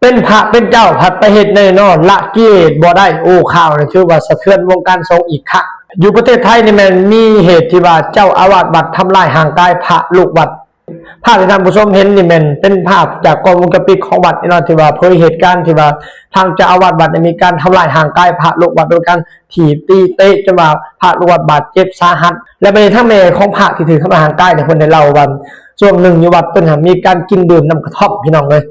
ປັນພະເປັນເຈົ້າພັດໄປເຮັດແນວນັ້ນລະກິເລດບໍ່ໄດ້. ໂອ້ ຂ່າວນີ້ຖືວ່າສະເທືອນວົງການສົງອີກຄັ້ງ. ຢູ່ປະເທດໄທນີ້ແມ່ນມີເຫດທີ່ວ່າເຈົ້າອາວາດວັດທຳລາຍຮ່າງກາຍພະລູກວັດ. ພາບທີ່ທ່ານຜູ້ຊົມເຫັນນີ້ແມ່ນເປັນພາບຈາກກ້ອງວົງຈອນປິດຂອງວັດນີ້ເນາະ ທີ່ວ່າເຜີຍເຫດການທີ່ວ່າທາງເຈົ້າອາວາດວັດໄດ້ມີການທຳລາຍຮ່າງກາຍພະລູກວັດ ໂດຍການຖີບຕີເຕະຈົນວ່າພະລູກວັດບາດເຈັບສາຫັດ. ແລະ ບັດນີ້ທາງແມ່ຂອງພະທີ່ຖືກທຳລາຍຮ່າງກາຍນີ້ ເພິ່ນໄດ້ເລົ່າວ່າ ຊ່ວງໜຶ່ງຢູ່ວັດຕົນຫັ້ນມີການກິນດື່ມນ້ຳກະທ່ອມ ພີ່ນ້ອງເອີຍ.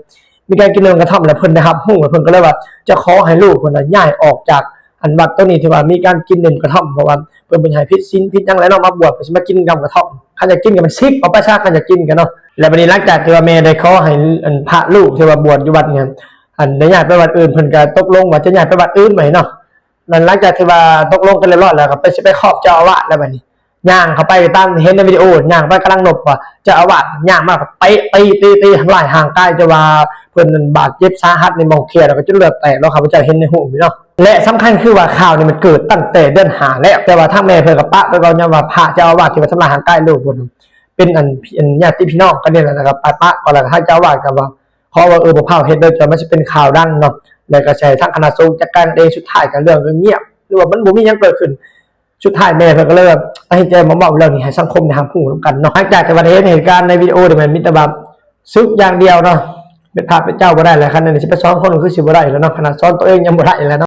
ມີການກິນດື່ມກະທ່ອມ ແລ້ວເພິ່ນໄດ້ຮັບຮູ້ ເພິ່ນກໍເລີຍວ່າຈະຂໍໃຫ້ລູກເພິ່ນນະຍ້າຍອອກຈາກອັນວັດໂຕນີ້ ທີ່ວ່າມີການກິນດື່ມກະທ່ອມ ເພາະວ່າເພິ່ນບໍ່ຢາກໃຫ້ຜິດສິນຜິດຫຍັງແຫຼະເນາະ ມາບວດກໍຊິມາກິນກຳກະທ່ອມ. ຄັນຢາກກິນກໍມັນສິບອອກໄປຊະ ຄັນຢາກກິນກໍເນາະ. ແລ້ວບັດນີ້ຫຼັງຈາກທີ່ວ່າແມ່ໄດ້ຂໍໃຫ້ອັນພະລູກທີ່ວ່າບວດຢູ່ວັດນີ້ ອັນໄດ້ຍ້າຍໄປວັດອື່ນ ເພິ່ນກໍຕົກລົງວ່າຈະຍ້າຍໄປວັດອື່ນໃໝ່ເນາະ. ແລ້ວຫຼັງຈາກທີ່ວ່າຕົກລົງກັນຮຽບຮ້ອຍແລ້ວ ກໍໄປ ຊິໄປຂອບເຈົ້າອາວາດແລ້ວບັດນີ້ ຍ່າງເຂົ້າໄປຕາມເຫັນໃນວິດີໂອ ຍ່າງໄປກຳລັງນົບວ່າ ເຈົ້າອາວາດຍ່າງມາກໍເຕະ ຕີ ຕີ ທຳລາຍຮ່າງກາຍ ຈົນວ່າເພິ່ນນັ້ນບາດເຈັບສາຫັດໃນໝ່ອງແຂ້ວ ແລ້ວກໍຈົນເລືອດແຕກເນາະ ຂ້າພະເຈົ້າເຫັນໃນຮູບນີ້ເນາະ. ແລະ ສຳຄັນຄືວ່າຂ່າວນີ້ມັນເກີດຕັ້ງແຕ່ເດືອນຫ້າແລ້ວ ແຕ່ວ່າທາງແມ່ເພິ່ນກໍປະໄວ້ກ່ອນ ຍ້ອນວ່າພະເຈົ້າອາວາດທີ່ວ່າທຳລາຍຮ່າງກາຍລູກເພິ່ນ ເປັນອັນ ອັນຍາດຕິພີ່ນ້ອງກັນນີ້ແຫຼະ ແລ້ວກໍປະໄວ້ກ່ອນ ແລ້ວກໍທາງເຈົ້າອາວາດກໍວ່າ ຂໍວ່າ ເອີ ບໍ່ພາວເຮັດເດີ ຈະມັນຊິເປັນຂ່າວດັງເນາະ ແລ້ວກໍຊິໃຫ້ທາງຄະນະສົງຈັດການເອງ. ສຸດທ້າຍກໍເລື່ອງກໍງຽບ ຫຼືວ່າມັນບໍ່ມີຫຍັງເກີດຂຶ້ນ. ສຸດທ້າຍແມ່ເພິ່ນກໍເລີຍວ່າ ຕັດສິນໃຈມາເວົ້າເລື່ອງນີ້ໃຫ້ສັງຄົມໄດ້ຮັບຮູ້ນຳກັນເນາະ. ຫຼັງຈາກທີ່ວ່າໄດ້ເຫັນເຫດການໃນວິດີໂອນີ້ ແມ່ນມີແຕ່ວ່າສຶກຢ່າງດຽວເນາະ ເປັນພະເປັນເຈົ້າບໍ່ໄດ້ແຫຼະ ຄັນນີ້ຊິໄປສອນຄົນກໍຄືຊິບໍ່ໄດ້ແລ້ວເນາະ ຂະໜາດສອນຕົວເອງຍັງບໍ່ໄດ້ແລ້ວ.